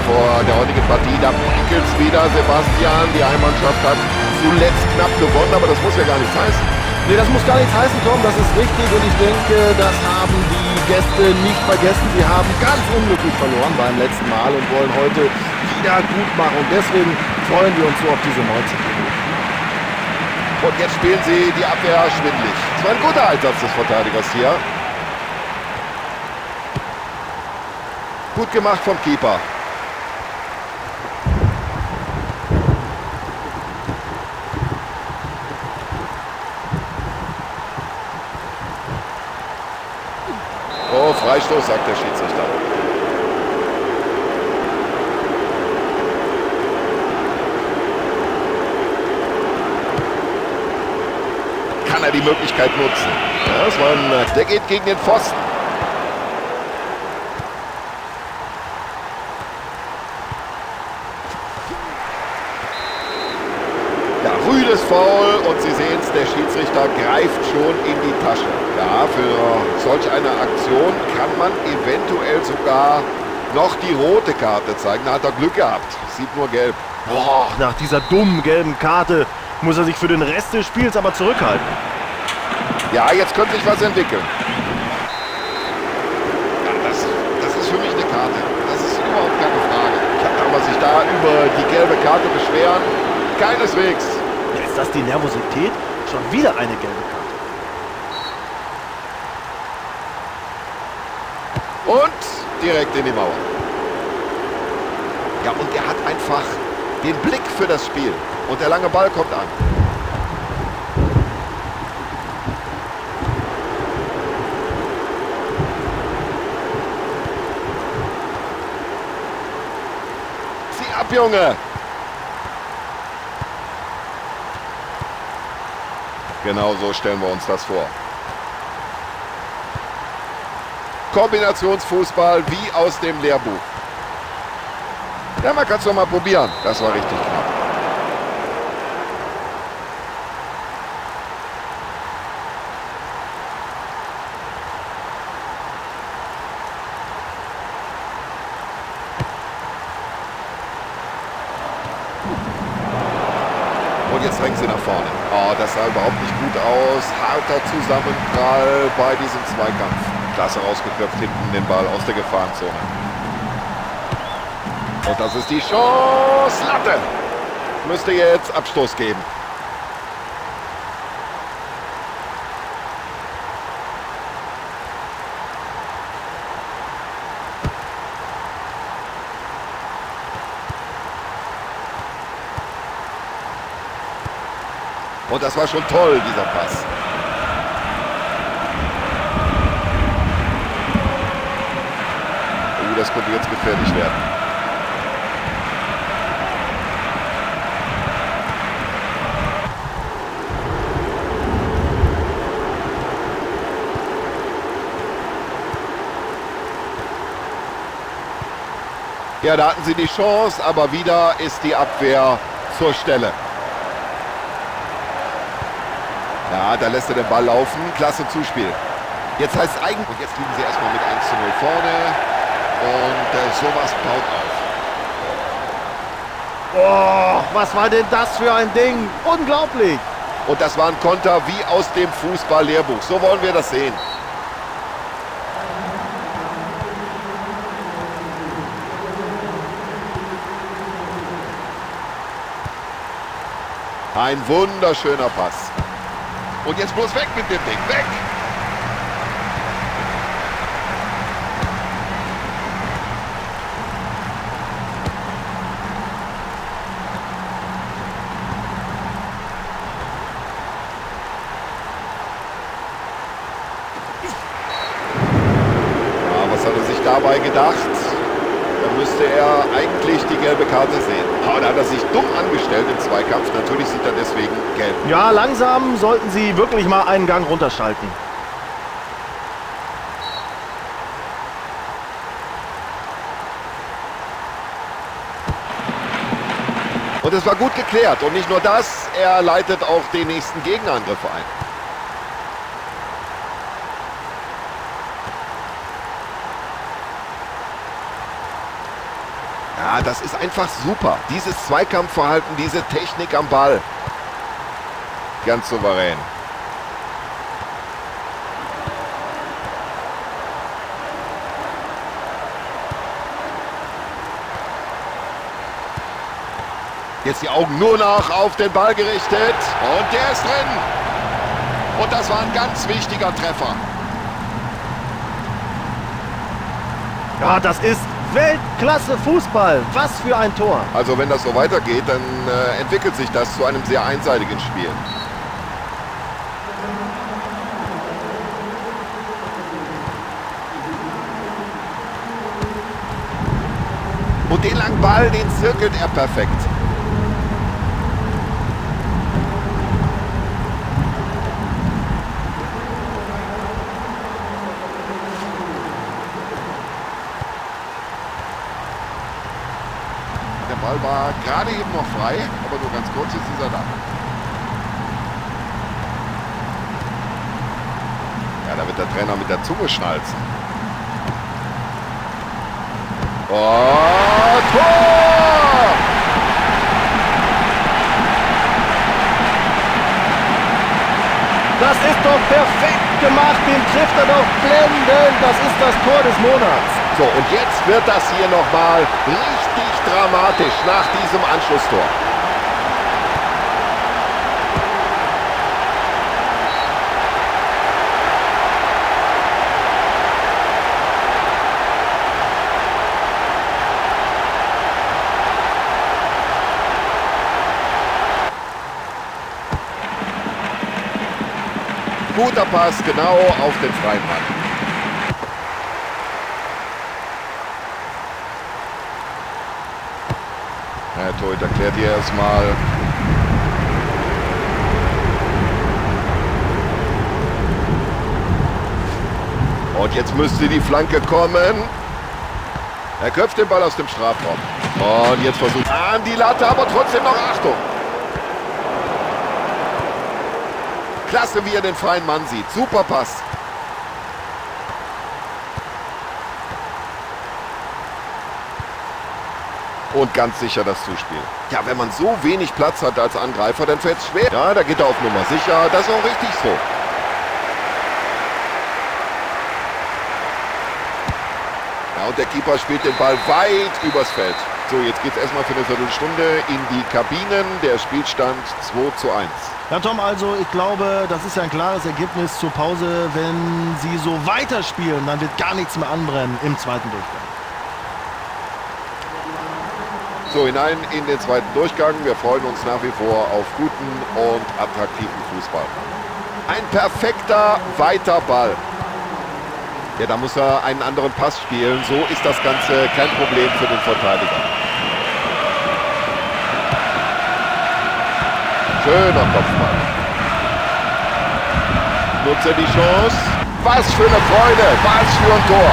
vor der heutigen Partie. Da prickelt's wieder, Sebastian. Die Heimmannschaft hat zuletzt knapp gewonnen, aber das muss ja gar nichts heißen. Nee, das muss gar nichts heißen, Tom, das ist richtig und ich denke, das haben die Gäste nicht vergessen. Sie haben ganz unglücklich verloren beim letzten Mal und wollen heute wieder gut machen und deswegen freuen wir uns so auf diese 90 Minuten. Und jetzt spielen sie die Abwehr schwindlig. Es war ein guter Einsatz des Verteidigers hier. Gut gemacht vom Keeper. Oh, Freistoß, sagt der Schiedsrichter. Kann er die Möglichkeit nutzen? Ja, das war ein, der geht gegen den Pfosten. Ja, rüdes Foul und Sie sehen es, der Schiedsrichter greift schon in die Tasche. Ja, für solch eine Aktion kann man eventuell sogar noch die rote Karte zeigen. Da hat er Glück gehabt. Sieht nur gelb. Boah, nach dieser dummen gelben Karte muss er sich für den Rest des Spiels aber zurückhalten. Ja, jetzt könnte sich was entwickeln. Ja, das ist für mich eine Karte. Das ist überhaupt keine Frage. Kann man sich da über die gelbe Karte beschweren? Keineswegs. Ja, ist das die Nervosität? Schon wieder eine gelbe Karte. Und direkt in die Mauer. Ja, und er hat einfach den Blick für das Spiel. Und der lange Ball kommt an. Zieh ab, Junge! Genau so stellen wir uns das vor. Kombinationsfußball wie aus dem Lehrbuch. Ja, man kann's doch mal probieren. Das war richtig knapp. Und jetzt drängen sie nach vorne. Oh, das sah überhaupt nicht gut aus. Harter Zusammenprall bei diesem Zweikampf. Klasse rausgeköpft hinten den Ball aus der Gefahrenzone. Und das ist die Chance. Latte. Müsste jetzt Abstoß geben. Und das war schon toll, dieser Pass. Oh, das könnte jetzt gefährlich werden. Ja, da hatten sie die Chance, aber wieder ist die Abwehr zur Stelle. Ja, da lässt er den Ball laufen. Klasse Zuspiel. Jetzt heißt es eigentlich, und jetzt liegen sie erstmal mit 1:0 vorne. Und sowas baut auf. Oh, was war denn das für ein Ding? Unglaublich. Und das war ein Konter wie aus dem Fußball-Lehrbuch. So wollen wir das sehen. Ein wunderschöner Pass. Und jetzt bloß weg mit dem Ding. Weg! Ja, was hat er sich dabei gedacht? Da müsste er eigentlich die gelbe Karte sehen. Oh, da hat er sich dumm angestellt im Zweikampf. Natürlich sieht er deswegen gelb. Ja, langsam sollten sie wirklich mal einen Gang runterschalten. Und es war gut geklärt. Und nicht nur das, er leitet auch den nächsten Gegenangriff ein. Ja, das ist einfach super. Dieses Zweikampfverhalten, diese Technik am Ball. Ganz souverän. Jetzt die Augen nur noch auf den Ball gerichtet. Und der ist drin. Und das war ein ganz wichtiger Treffer. Ja, das ist Weltklasse Fußball. Was für ein Tor. Also wenn das so weitergeht, dann entwickelt sich das zu einem sehr einseitigen Spiel. Und den langen Ball, den zirkelt er perfekt. Der Ball war gerade eben noch frei, aber nur ganz kurz, jetzt ist er da. Ja, da wird der Trainer mit der Zunge schnalzen. Oh, Tor! Das ist doch perfekt gemacht, den trifft er doch blendend. Das ist das Tor des Monats. So, und jetzt wird das hier nochmal richtig dramatisch nach diesem Anschlusstor. Guter Pass, genau auf den freien Mann. Der Torhüter klärt hier erstmal. Und jetzt müsste die Flanke kommen. Er köpft den Ball aus dem Strafraum. Und jetzt versucht an die Latte, aber trotzdem noch Achtung. Klasse, wie er den freien Mann sieht. Super Pass. Und ganz sicher das Zuspiel. Ja, wenn man so wenig Platz hat als Angreifer, dann fällt es schwer. Ja, da geht er auf Nummer sicher. Das ist auch richtig so. Ja, und der Keeper spielt den Ball weit übers Feld. So, jetzt geht's erstmal für eine Viertelstunde in die Kabinen. Der Spielstand 2:1. Ja, Tom, also ich glaube, das ist ja ein klares Ergebnis zur Pause. Wenn sie so weiterspielen, dann wird gar nichts mehr anbrennen im zweiten Durchgang. So, hinein in den zweiten Durchgang. Wir freuen uns nach wie vor auf guten und attraktiven Fußball. Ein perfekter, weiter Ball. Ja, da muss er einen anderen Pass spielen. So ist das Ganze kein Problem für den Verteidiger. Schöner Kopfball. Nutzt er die Chance. Was für eine Freude, was für ein Tor.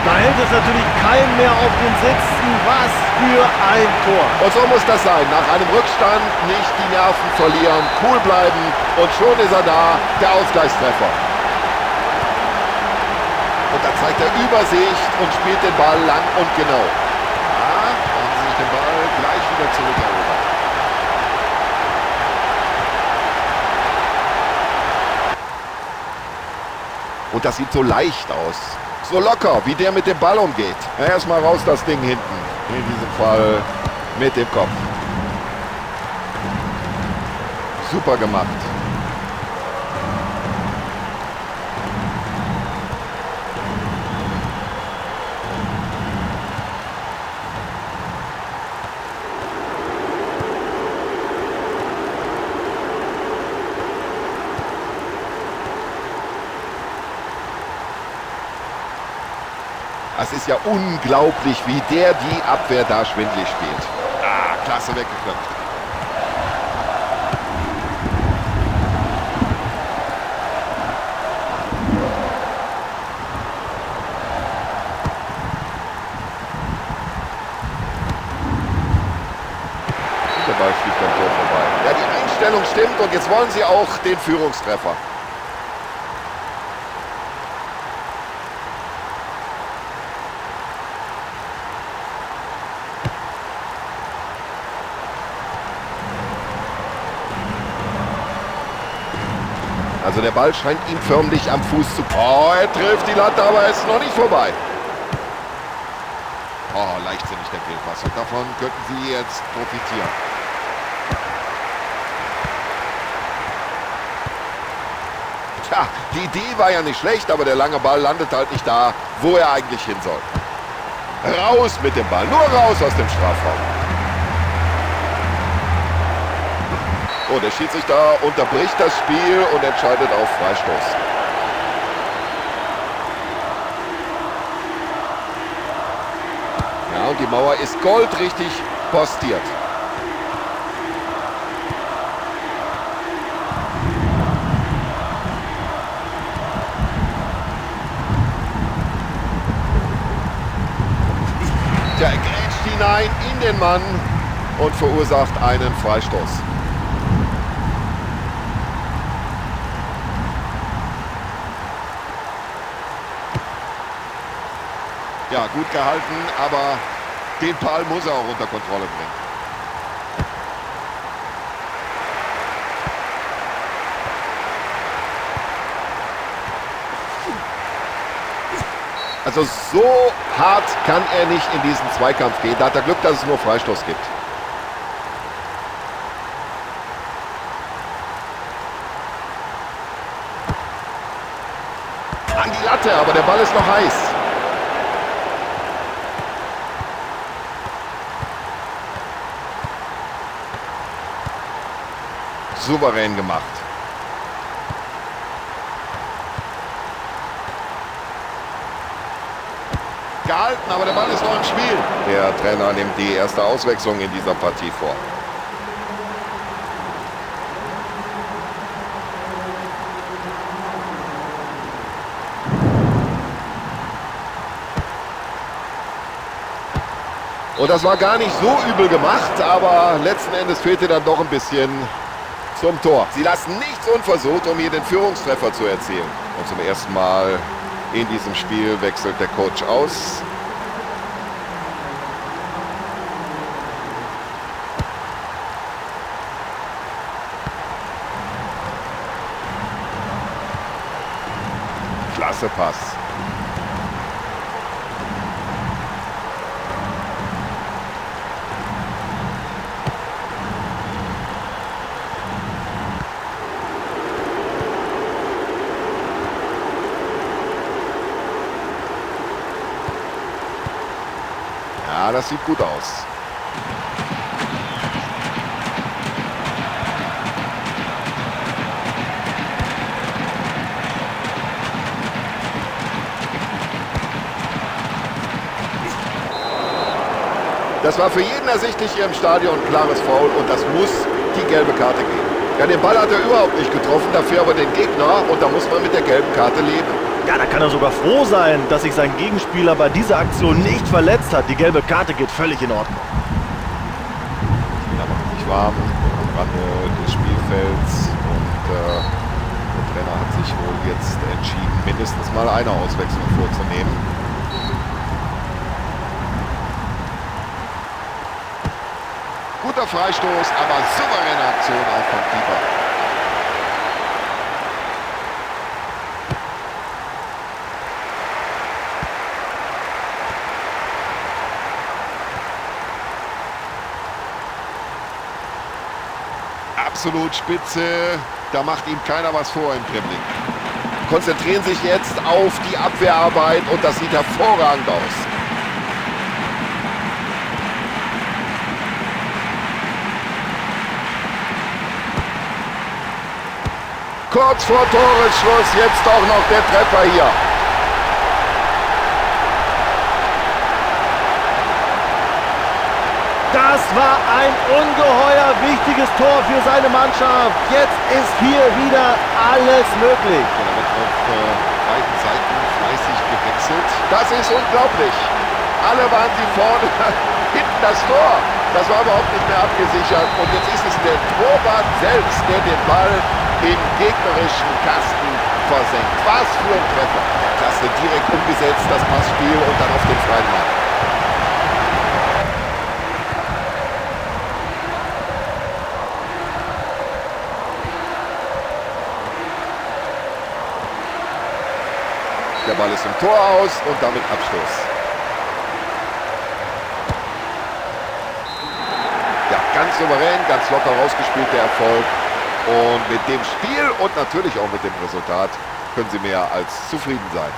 Da hält es natürlich keinen mehr auf den Sitzen. Was für ein Tor. Und so muss das sein. Nach einem Rückstand nicht die Nerven verlieren, cool bleiben und schon ist er da, der Ausgleichstreffer. Und da zeigt er Übersicht und spielt den Ball lang und genau. Ja, da haben sie sich den Ball gleich wieder zurückerobert. Und das sieht so leicht aus. So locker, wie der mit dem Ball umgeht. Ja, erstmal raus das Ding hinten. In diesem Fall mit dem Kopf. Super gemacht. Das ist ja unglaublich, wie der die Abwehr da schwindlig spielt. Ah, klasse weggeköpft. Der Ball fliegt am Tor vorbei. Ja, die Einstellung stimmt und jetzt wollen sie auch den Führungstreffer. Also der Ball scheint ihm förmlich am Fuß zu... Oh, er trifft die Latte, aber es ist noch nicht vorbei. Oh, leichtsinnig der Fehlpass. Und davon könnten sie jetzt profitieren. Tja, die Idee war ja nicht schlecht, aber der lange Ball landet halt nicht da, wo er eigentlich hin soll. Raus mit dem Ball, nur raus aus dem Strafraum. Oh, der Schiedsrichter unterbricht das Spiel und entscheidet auf Freistoß. Ja, und die Mauer ist goldrichtig postiert. Tja, er grätscht hinein in den Mann und verursacht einen Freistoß. Ja, gut gehalten, aber den Ball muss er auch unter Kontrolle bringen. Also so hart kann er nicht in diesen Zweikampf gehen. Da hat er Glück, dass es nur Freistoß gibt. An die Latte, aber der Ball ist noch heiß. Souverän gemacht. Gehalten, aber der Ball ist noch im Spiel. Der Trainer nimmt die erste Auswechslung in dieser Partie vor. Und das war gar nicht so übel gemacht, aber letzten Endes fehlte dann doch ein bisschen zum Tor. Sie lassen nichts unversucht, um hier den Führungstreffer zu erzielen. Und zum ersten Mal in diesem Spiel wechselt der Coach aus. Klasse Pass. Ja, das sieht gut aus. Das war für jeden ersichtlich hier im Stadion klares Foul und das muss die gelbe Karte geben. Ja, den Ball hat er überhaupt nicht getroffen, dafür aber den Gegner und da muss man mit der gelben Karte leben. Ja, da kann er sogar froh sein, dass sich sein Gegenspieler bei dieser Aktion nicht verletzt hat. Die gelbe Karte geht völlig in Ordnung. Die Spieler machen sich warm am Rande des Spielfelds und der Trainer hat sich wohl jetzt entschieden, mindestens mal eine Auswechslung vorzunehmen. Guter Freistoß, aber souveräne Aktion auch vom Keeper. Absolut spitze, da macht ihm keiner was vor im Dribbling. Konzentrieren sich jetzt auf die Abwehrarbeit und das sieht hervorragend aus. Kurz vor Toresschluss, jetzt auch noch der Treffer hier. Das war ein ungeheuer wichtiges Tor für seine Mannschaft. Jetzt ist hier wieder alles möglich. Ja, da wird auf beiden Seiten fleißig gewechselt. Das ist unglaublich. Alle waren sie vorne, hinten das Tor. Das war überhaupt nicht mehr abgesichert. Und jetzt ist es der Torwart selbst, der den Ball im gegnerischen Kasten versenkt. Was für ein Treffer. Klasse, direkt umgesetzt, das Passspiel und dann auf den freien Mann. Ball ist im Tor aus und damit Abstoß. Ja, ganz souverän, ganz locker rausgespielt der Erfolg. Und mit dem Spiel und natürlich auch mit dem Resultat können sie mehr als zufrieden sein.